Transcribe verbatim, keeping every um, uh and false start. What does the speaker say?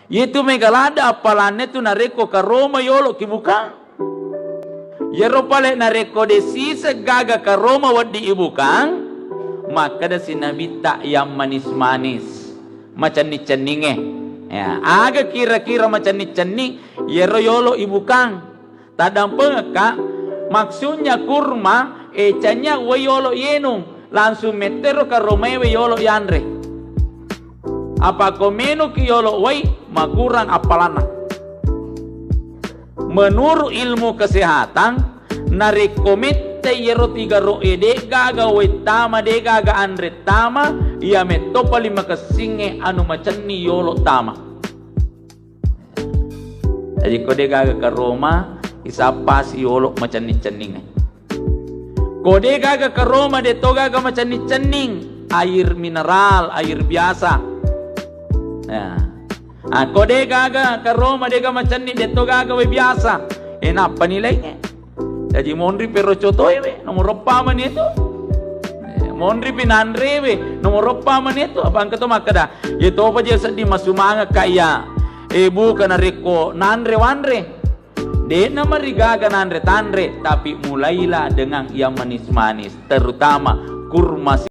Yetu mega ladde appalanna tu narekko karoma yolo ki bukang. Yero pale narekko de siseng gaga karoma weddi ibukang, makkeda si Nabitta yang manis-manis, macenning-cenninge. Ya, aga kira-kira macenning-cenning, yero yolo ibukang. Taddampengekka, maksudnya kurma, eh, canya wai yolo yenung, langsung mettero karomaewe yolo yanre. Apa ko menuki yolo wai, makurang appalanna. Menurut ilmu kesehatan, narekko mette yero tigaro'e de'gaga wai tama, de'gaga anre tama, iya metto paling makessingnge anu macenning yolo tama. Jadi ko de'gaga karoma, isappasi yolo macenning-cenningnge. Ko de'gaga karoma, de'to gaga macenning-cenning, air mineral, air biasa. Ya. Ah, ko de'gaga karoma, de'gaga macenning, de'to gaga wai biasa, e, nappa nilaingnge. Jaji monri pero cotoe we, nomor eppa mani itu. Eh, monri pi nanre we, nomor eppa mani itu. Apa engka to makkeda, ye topa je seddi masumangekka iya, eh, buka narekko nanre wanre. De'na marigaga nanre tanre, tapi mulailah dengan yang manis-manis, terutama kurma